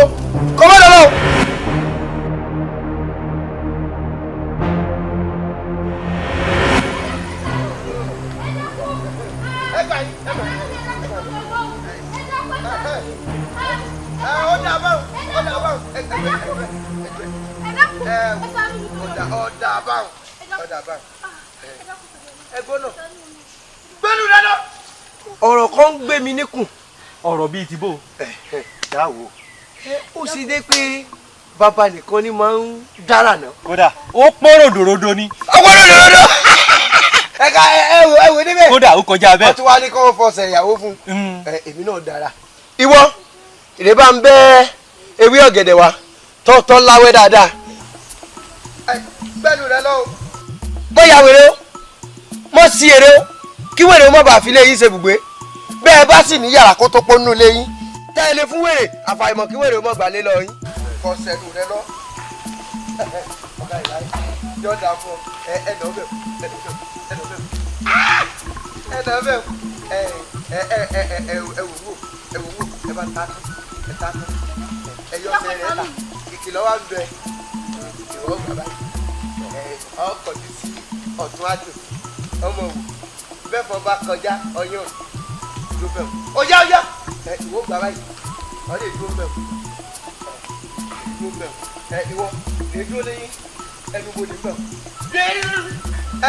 o, kọ́ mọ́ lọ́wọ́. Ọ̀rọ̀ kan ń gbé mi níkùn. Ọ̀rọ̀ bíi ti bò. Dáwò ó sì dé pé bàbá nìkan ni máa ń dára náà. Kódà ó pọ́n ròdòròdò ni. Ó pọ́n ròdòròdò. Ẹ̀ka ẹ wò, ẹ wò níbẹ̀. Kódà ó kọjá bẹ́ẹ̀. Wọ́n tún wá ní kí wọ́n fọṣẹ ìyàwó fún un. Èmi náà dára. Ìwọ ìrè bá ń bẹ́ ewé ọ̀gẹ̀dẹ̀ wa tọ́tọ́ láwẹ́ dáadáa. Gbẹ́nu rẹ lọ́wọ́. Bóyá wèrè o, mọ̀ sí èrè o, kí wèrè o má bàa fi lé yín ṣe ibùgbé. Bẹ́ẹ̀ bá sì ní yàrá kó tó pọ́nú lé yín, tẹ́ ẹ lè fún wèrè, àfàìmọ̀ kí wèrè o má gbà lé lọ yín. Kọsẹ̀lù rẹ lọ. Ọ̀gá ìlà yóò dáa fún ọ. Ẹ ẹ nà bẹ̀, ẹ nà bẹ̀, ẹ nà bẹ̀, ẹ nà bẹ̀, ẹ ẹ ẹ ẹ ẹ ẹ wò wò, ẹ wò wò, ẹ bá ta tán, ẹ ta tán, ẹ yọ ọsẹ rẹ ta, ìkìlọ̀ wà ń bẹ, ìwọ bàbá ẹ ọkọ̀ ti sí ọ̀tún àjò, ọmọ wò, bẹ́ẹ̀ fọ bá kọjá ọyàn dúró bẹ́ẹ̀ o. Ọ̀yá ọ̀yá ẹ ìwọ bàbá yìí, ọ lè dúró bẹ́ẹ̀ o, dúró bẹ́ẹ̀ o, ẹ ìwọ lè dúró lẹ́yìn ẹnu wo lè bẹ́ẹ̀ o.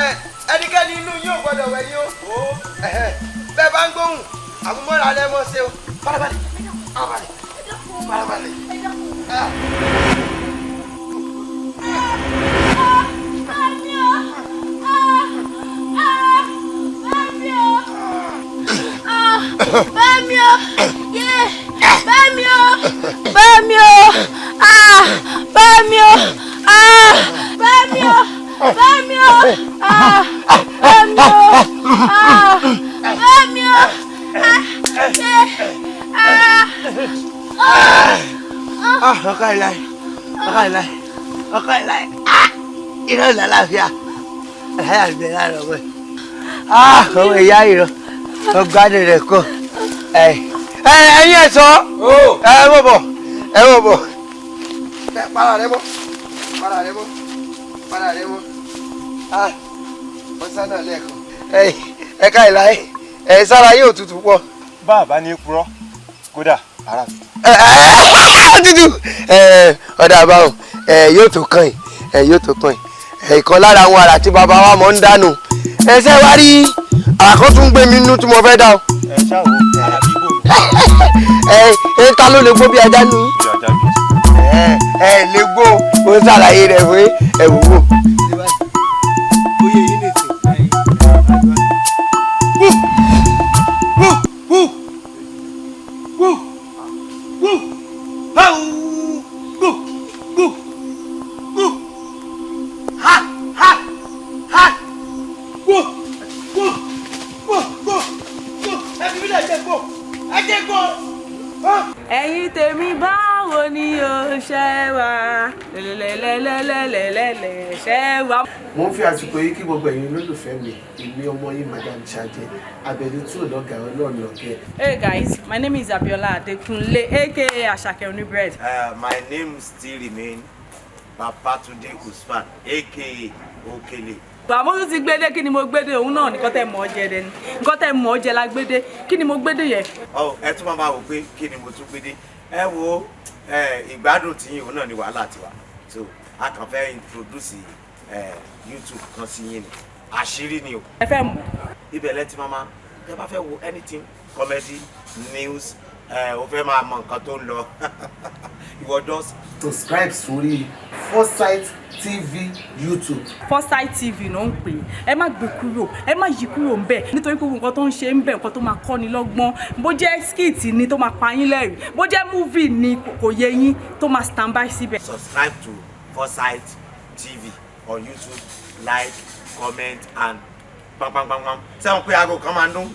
Ẹ ẹnikẹ́ni inú yóò gbọ́dọ̀ wẹ̀ yín o. Bẹ́ẹ̀ bá ń gbóhùn àmúmọ́ra lẹ́ mọ́ ṣe o. Farabalẹ̀, farabalẹ̀, farabalẹ̀. Bámi o, yé, bámi o, bámi o, ah, bámi o, ah, bámi o, bámi o, ah, bámi o, ah, bámi o, ah, yé, ah, ah. Ah, ọkọ ìlà, ọkọ ìlà, ọkọ ìlà, ah, iná ìlà láàfíà, àlàyé àgbẹ̀ láàrọ̀ wẹ̀. Ah, ọmọ ìyá ìrọ̀, ọgbádùn rẹ̀ kọ́. Ẹ̀yin ẹ̀sọ́, ẹ mọ̀ bọ̀, ẹ mọ̀ bọ̀. Para rẹ mọ́, para rẹ mọ́, para rẹ mọ́. Ah, wọ́n sá náà lẹ́ẹ̀kan. Ẹ ká ìlà ẹ sára yóò tutù pọ̀. Bàbá ní purọ́, kódà ara tutù. Tutù. Ọ̀dà àbáwọ̀ yóò tó kàn yín, yóò tó kàn yín. Ìkan lára àwọn àrà tí bàbá wa mọ̀ ń dànù. Ẹsẹ̀ wá rí àkọ́ tún gbé mi nínú tí mo fẹ́ dá o. Ẹ ṣáà wo àrà bí bò. Ẹ ẹ ta ló lè gbó bí ajá nù? Ẹ ẹ lè gbó, ó ṣàlàyé rẹ̀ fún ẹ wò wò. Oyè yìí nìsín. Wú wú wú wú wú báwo wú wú wú ha ha ha wú wú wú wú wú ẹ fi mí lẹ̀ jẹ́ gbó, ẹ jẹ́ gbó. Ẹ̀yin tèmi, báwo ni o ṣe wà? Lẹ́lẹ́lẹ́lẹ́lẹ́lẹ́lẹ́ ṣe wà. Mo ń fi àsìkò yìí kí gbogbo ẹ̀yin olólùfẹ́ mi, èmi ọmọ yín Madam Ṣadé Abẹ́ni tí ò lọ́gàá Ọlọ́run lọ́gẹ́. Hey guys, my name is Abiola Adekunle, aka Asake Onibread. My name still remain Babatunde Usman, aka Okele. Àmọ́ tún ti gbédé, kí ni mo gbédé? Òun náà nǹkan tẹ́ mọ̀ ọ́ jẹ dẹni, nǹkan tẹ́ mọ̀ ọ́ jẹ la gbédé. Kí ni mo gbédé yẹn? Ọ ẹ tún máa wò pé kí ni mo tún gbédé. Ẹ wo ìgbádùn tí yín, òun náà ni wàhálà tiwa. So a kàn fẹ́ introduce YouTube kan sí yín ni, àṣírí ni o. Ẹ fẹ́ mọ̀. Ibẹ̀ lẹ ti máa tẹ́ bá fẹ́ wo anything, comedy, news, o fẹ́ máa mọ nǹkan tó ń lọ, ìwọ just subscribe sórí Foresight TV YouTube. Foresight TV ló ń pè é. Ẹ má gbé kúrò, ẹ má yí kúrò ń bẹ̀, nítorí pé nǹkan tó ń ṣe ń bẹ̀, nǹkan tó máa kọ́ni lọ́gbọ́n, bó jẹ́ skit ni tó máa pa yín lẹ́rìn, bó jẹ́ movie ni kò yé yín, tó máa stand by síbẹ̀. Subscribe to Foresight TV on YouTube, like, comment and pam pam pam pam. Sẹ́wọ̀n pé aago kan máa ń dún.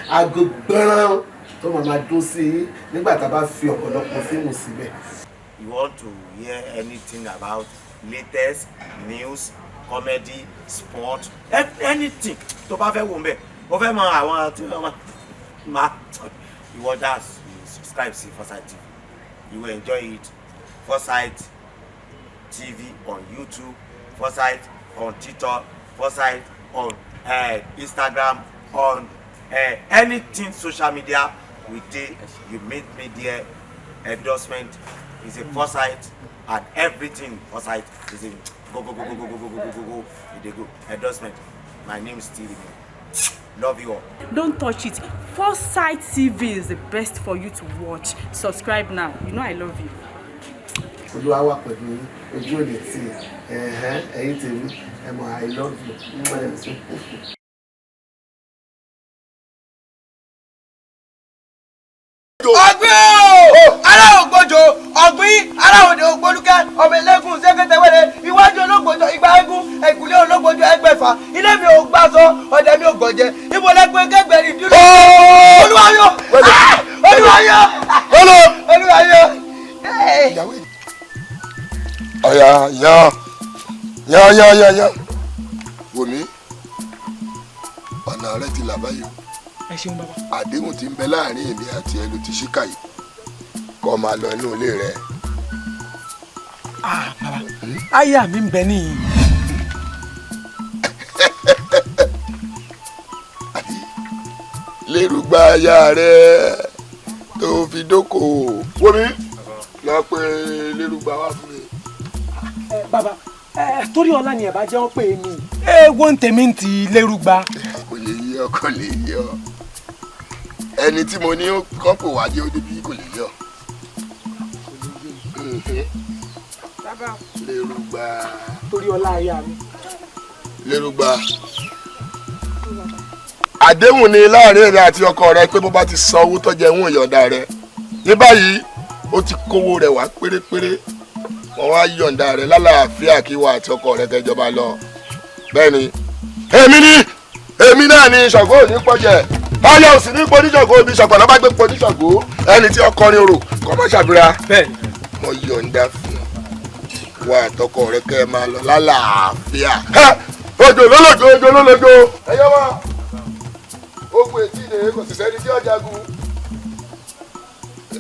Aago gbọ́nrán tó máa dún sí yín nígbà tá a bá fi ọ̀pọ̀lọpọ̀ fíìmù síbẹ̀. You want to hear anything about latest news, comedy, sport, anything tó bá fẹ́ wò ń bẹ̀, o fẹ́ mọ àwọn tí wọ́n máa ìwọ just subscribe sí Foresight TV. You will enjoy it. Foresight TV on YouTube, Foresight on TikTok, Foresight on Instagram, on anything social media we dey. You meet me there. Endorsement is a Foresight, and everything Foresight is a go go go go go go go go go go. E dey go endorsement. My name is still remain. Love you all. Don't touch it. Foresight TV is the best for you to watch. Subscribe now. You know I love you. Olúwa wà pẹ̀lú yín, ojú ò ní tì í. Ẹ̀hẹ́n, ẹ̀yin tèmi, ẹ mọ̀, I love you. Ọ̀gbìn o, ará ògbójò ọ̀gbìn, ará òde ògbólúkẹ́, ọmọ ẹlẹ́gùn sẹ́kẹ̀tẹ̀wẹ́rẹ́, iwájú ológbòjò igba eégún, ẹ̀kúlé ológbòjò ẹgbẹ̀fà, ilé mi ò gbàsọ, ọ̀dẹ mi ò gbọ̀jẹ, ibo lẹ́gbẹ́ kẹgbẹ́rin dúró. Olúwayọ, olúwayọ, olúwayọ. Ọ̀yà yan yan yan yan yan, wò mí, ọ̀nà rẹ ti là báyìí o. Ẹ ṣeun bàbá. Àdéhùn tí ń bẹ láàrin èmi àti ẹ ló ti ṣíkà yìí, kó máa lọ inú ilé rẹ. Ah bàbá, aya mi ń bẹ níyìn. Lérúgba aya rẹ tó fi dókòwò. Wò mí, lọ pé lérúgba wá fún mi. Bàbá, torí ọlá ni ẹ bá jẹ́ wọ́n pè mí. Ewo ń tèmi ti lérúgba. Kò lè yé ọ, kò lè yé ọ. Ẹni tí mo ní kán pò wá jẹ́ ó débi, kò lè yé ọ. Lérúgba. Torí ọlá aya mi. Lérúgba. Àdéhùn ni láàrin èrè àti ọkọ rẹ pé bó bá ti san owó tó jẹ ń yọ̀ǹda rẹ. Ní báyìí, ó ti kówó rẹ̀ wá pérépéré. Wọ́n wá yọ̀ǹda rẹ̀ lálàáfíà kí wà àti ọkọ rẹ̀ kẹjọba lọ. Bẹ́ẹ̀ni, èmi ni, èmi náà ni Ṣàngó ò ní pọ̀jẹ̀. Ọyọ ò sì ní pọ̀ ní Ṣàngó, ibi Ṣàngó lọ́ba gbé pọ̀ ní Ṣàngó. Ẹni tí ọkọrin orò kọ́ mọ́ ṣàbíra. Bẹ́ẹ̀ni. Mo yọ̀ǹda fún wa àtọkọ rẹ̀ kẹ́ ẹ máa lọ lálàáfíà. Ojo lólòjó, ojo lólòjó. Ẹ yọ wá. Ogun ètí ìdè kò sì sẹ́ni tí ó jagun.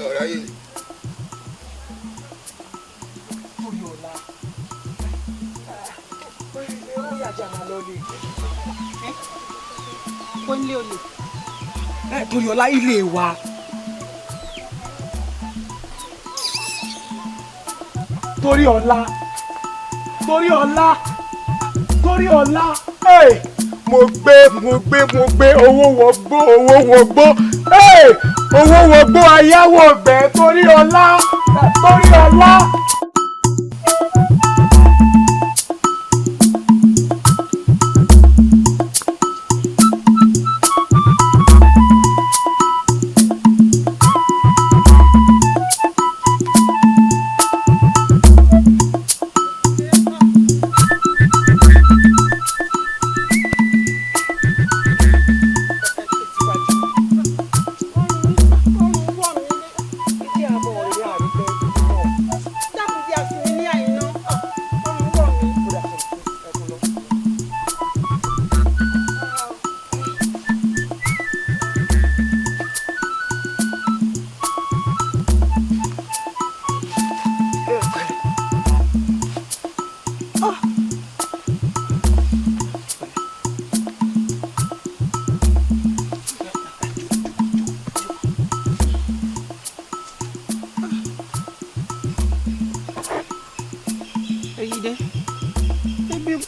Ọ̀rẹ́ yìí. Ó lé olè. Torí ọlá, ilé wa. Torí ọlá, torí ọlá, torí ọlá. Mo gbé, mo gbé, mo gbé owó wọgbó, owó wọgbó, owó wọgbó, ayáwó gbẹ, torí ọlá, torí ọlá.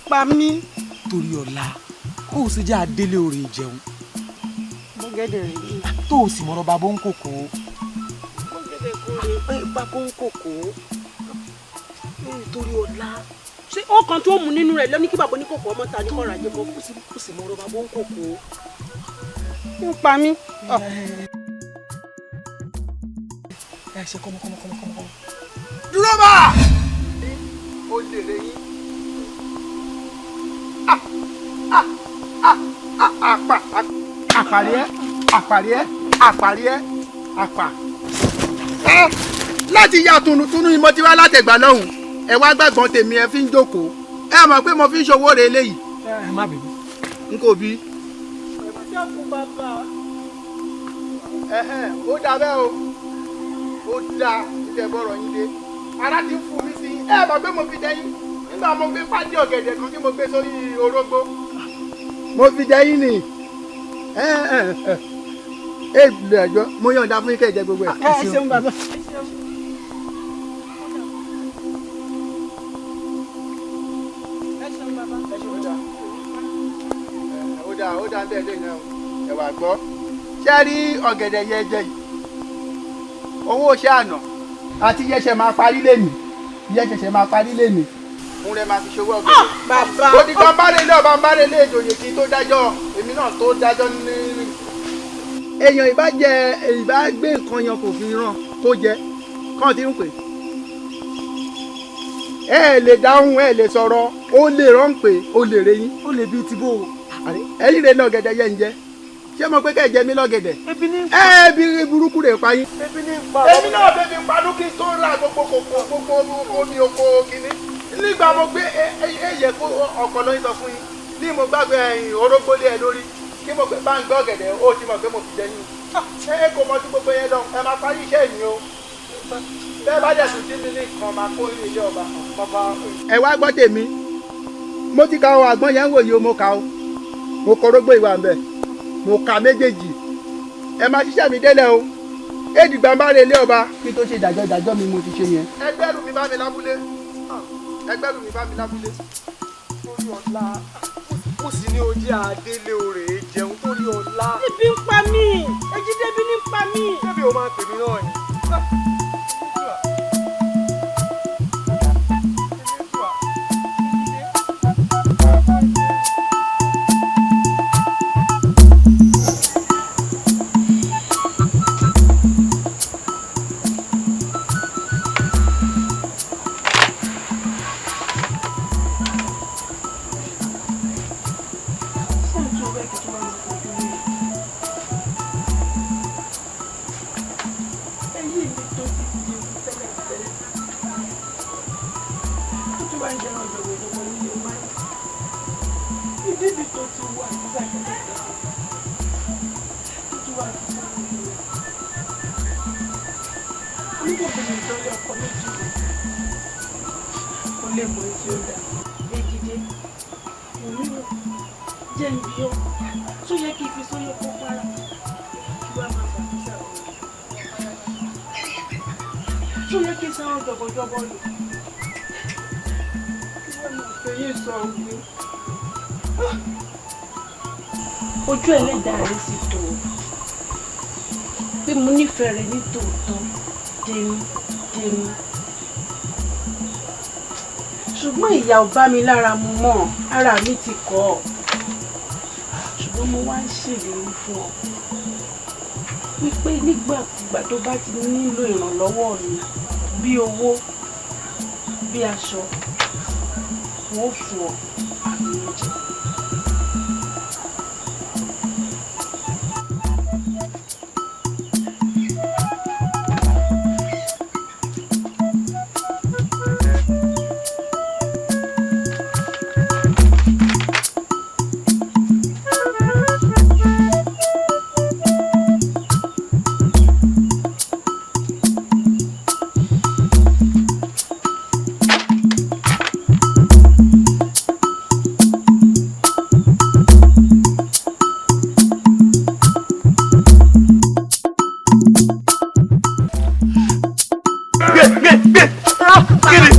Pa mí. Torí ọ̀la, kó o sì jẹ́ adélé orí ìjẹun. Bọ́gẹ́dẹ̀ rẹ̀ yìí. Tó o sì mọ̀rọ̀ bàbá ń kòkó. Bọ́gẹ́dẹ̀ kò rè bàbá ń kòkó. Torí ọ̀la. Ṣé ó kan tó mú nínú rẹ̀ lọ ní kí bàbá oníkòkò ọmọ ta ní kọ́ra jẹ́ kó? Kó o sì mọ̀rọ̀ bàbá ń kòkó. Ń pa mí. Ẹ ṣe kọ́mọ kọ́mọ kọ́mọ kọ́mọ. Dúró bá! Ó lè rẹ yín. Àpà àpàrí ẹ, àpàrí ẹ, àpàrí ẹ, àpà. Láti ya tunutunu ni mo ti wá látẹ̀gbà lọ́hùn, ẹ wá gbàgbọ́n tèmi ẹ fi ń jókòó, ẹ mọ̀ pé mo fi ń ṣòwò rẹ̀ eléyìí. Ẹ má bínú. N kò bí. Dákun bàbá. Ó dà bẹ́ẹ̀ o. Ó dáa ilẹ̀ bọ̀rọ̀ yín dé. Ara ti ń fún mi sí ẹ mọ̀ pé mo fi dẹ́yìn nígbà mo gbé pàdé ọ̀gẹ̀dẹ̀ kan tí mo gbé sórí orógbó. Mo fi dẹ́yìn ni ẹ ẹ ẹ ẹ lẹ́jọ́ mo yọ̀ǹda fún yín kẹ́ ẹ jẹ gbogbo ẹ̀. Ẹ ṣeun bàbá. Ó dáa ó dáa bẹ́ẹ̀ lè náà ẹ wà gbọ́. Ṣé rí ọ̀gẹ̀dẹ̀ yẹ jẹ yìí? Owó iṣẹ́ àná àti yẹ́sẹ̀ máa parí lẹ́nu yẹ́sẹ̀ máa parí lẹ́nu. Òun rẹ̀ máa fi ṣòwò ọ̀gẹ̀dẹ̀. Bàbá. Ó di kan bá relé ọba ń bá relé ìjòyè kí n tó dájọ́ èmi náà tó dájọ́ ní. Èèyàn ìbá jẹ ìbá gbé nǹkan yan kò fi ràn kó jẹ kàn ti ń pè. Ẹ lè dáhùn ẹ lè sọ̀rọ̀ ó lè rán pé ó lè reyín. Ó lè bí ti bó o. Ẹ̀yin rẹ̀ lọ́gẹ̀dẹ̀ yẹn ń jẹ. Ṣé mo pé kẹ́ ẹ jẹ mí lọ́gẹ̀dẹ̀? Ebi ní pa. Ẹ bí burúkú rẹ̀ pa yín. Ebi ní pa. Èmi náà bèbí panú kí n tó ra gbogbo kòkó gbogbo omi oko kìíní. Nígbà mo gbé ẹyẹ kó ọkọ̀ lóyún sọ fún yín. Ní mo gbàgbé ẹyìn orógbó lé ẹ lórí. Kí mo pé bá ń gbọ́ ọ̀gẹ̀dẹ̀ ó ti mọ̀ pé mo fi jẹ yín. Ẹ kò mọ sí gbogbo yẹn lọ, ẹ máa parí iṣẹ́ mi o. Bẹ́ẹ̀ bá dẹ̀ tún jí mi ní nǹkan máa kó ilé ọba. Ẹ wá gbọ́ tèmi. Mo ti ka ọ àgbọn yẹn ń wòye o, mo ka o. Mo kọrógbó ìwà ń bẹ̀. Mo ka méjèèjì. Ẹ máa ṣiṣẹ́ mi délẹ̀ o. Èdìgbà ń bá relé ọba kí tó ṣe ìdájọ́ ìdájọ́ mi mo ti ṣe yẹn. Ẹgbẹ́rù mi bá mi lábúlé. Ẹgbẹ́rù mi bá mi lábúlé. Torí ọ̀la mo sì ní ojú adélé orè jẹun torí ọ̀la. Ebi ń pa mí, Ejídébí ní ń pa mí. Ṣébi o máa pè mí náà ni. Ojú ẹlẹ́dàá rẹ̀ sì tó o pé mo nífẹ̀ẹ́ rẹ̀ ní tòótọ́ dénú dénú, ṣùgbọ́n ìyà ò bá mi lára mu mọ́, ara mi ti kọ̀ ọ́, ṣùgbọ́n mo wá ń ṣèlérí fún ọ wípé nígbàkúgbà tó bá ti nílò ìrànlọ́wọ́ mi bí owó bí aṣọ wọn ò fún ọ àbí oúnjẹ.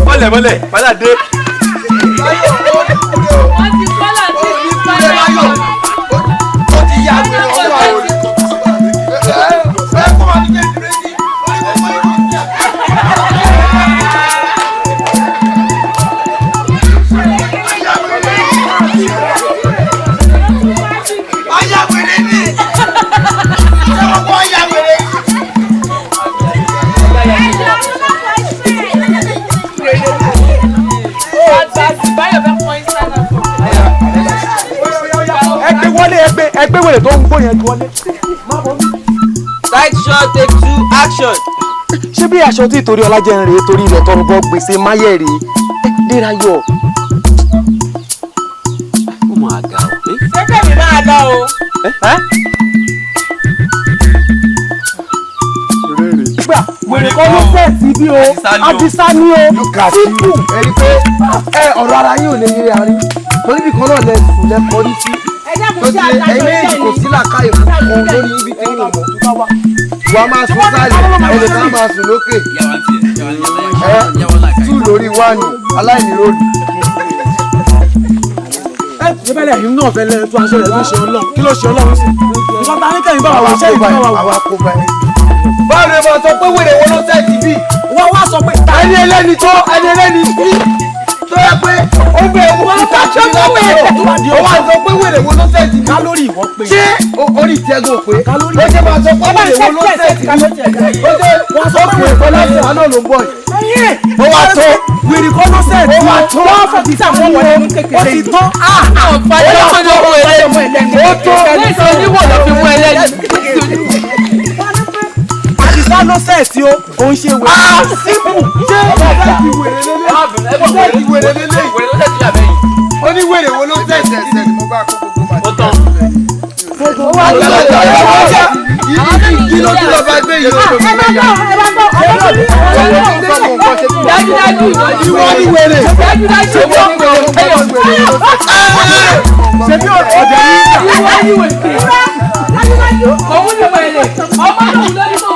Mọ́lẹ̀ mọ́lẹ̀ padà dé. Wọ́n ti kọ́lá tí ti padà. Ó ti yá pé ọwọ́ àwọn Ẹgbẹ́ wọlé ẹgbẹ́ ẹgbẹ́ wẹ̀rẹ̀ tó ń gbó yẹn wọlé. Side shot take two action. Ṣé bí aṣọ tí ìtorí ọlá jẹ́ ń rèé torí ilẹ̀ tọrọ bọ́ gbèsè máyẹ̀ rèé Dérayọ̀. Ó máa ga o. Ṣé kẹ́mi máa lọ o? Gbà wèrè. Wèrè kọ́ ló fẹ́ ti bí o. Àdìsá ni o. Sípù. Ẹ rí pé ẹ ọ̀rọ̀ ara yín ò lè yé arín. Torí bí kan náà lẹ sùn lẹ kọrí sí. Tó ti ẹ̀yin méjì kò sí làákàyè fún kan lórí ibi tí wò mọ́. Wà á máa sùn sálẹ̀, ẹnìkan máa sùn lókè. Ẹ tú lórí wáànù aláìní lórí. Ẹ bẹ́lẹ̀ yìí náà fẹ́lẹ́ tó aṣọ rẹ̀ ló ṣe ọlọ́run. Kí ló ṣe ọlọ́run sí? Nǹkan ta ní kẹ́yìn bá wà wò ṣé ìbá wà wò. Báwo ni mo sọ pé wèrè wo ló sẹ́ẹ̀tì bí? Wọ́n wá sọ pé. Ẹni ẹlẹ́ni tó ẹni ẹlẹ́ni sí tó yẹ pé ó bẹ owó káàkiri láti ó wá sọ pé wèrè wo ló sẹ́ẹ̀tì bí? Kálórì ìwọ pé. Ṣé orí ìtẹ́gùn pé? Ó ṣe máa sọ pé wèrè wo ló sẹ́ẹ̀tì bí? Ó ṣe wọ́n sọ pé wèrè lásán àná ló ń bọ̀ yìí. Ó wá tó. Wèrè kọ́ ló sẹ́ẹ̀tì. Ó wá tó. Wọ́n fọ̀ títà wọ́n wọlé mú kékeré. Ó ti tán. Ó tó. Léèsì oníwò ló fi mú ẹlẹ́ni. Àdìsá ló sẹ́ẹ̀tì o, kò ń ṣe wèrè. Sípù ṣé ọ̀sẹ̀ wèrè lélẹ̀? Ọ̀sẹ̀ ti wèrè lélẹ̀? Wèrè ló sẹ́ẹ̀tì yàbẹ̀ yìí. Ó ní wèrè wo ló sẹ́ẹ̀tì sí? Ó tán. Ó wá tó. Kí ló tún lọ bá gbé yìí? Ẹ má gbọ́, ẹ má gbọ́, Dájúdájú. Ìwọ ni wèrè. Dájúdájú. Ìwọ ni wèrè. Ṣé bí ọ̀dẹ̀ yìí Ìwọ ni wèrè. Dájúdájú. Òun ni wèrè. Ọmọ lòun lórí kò.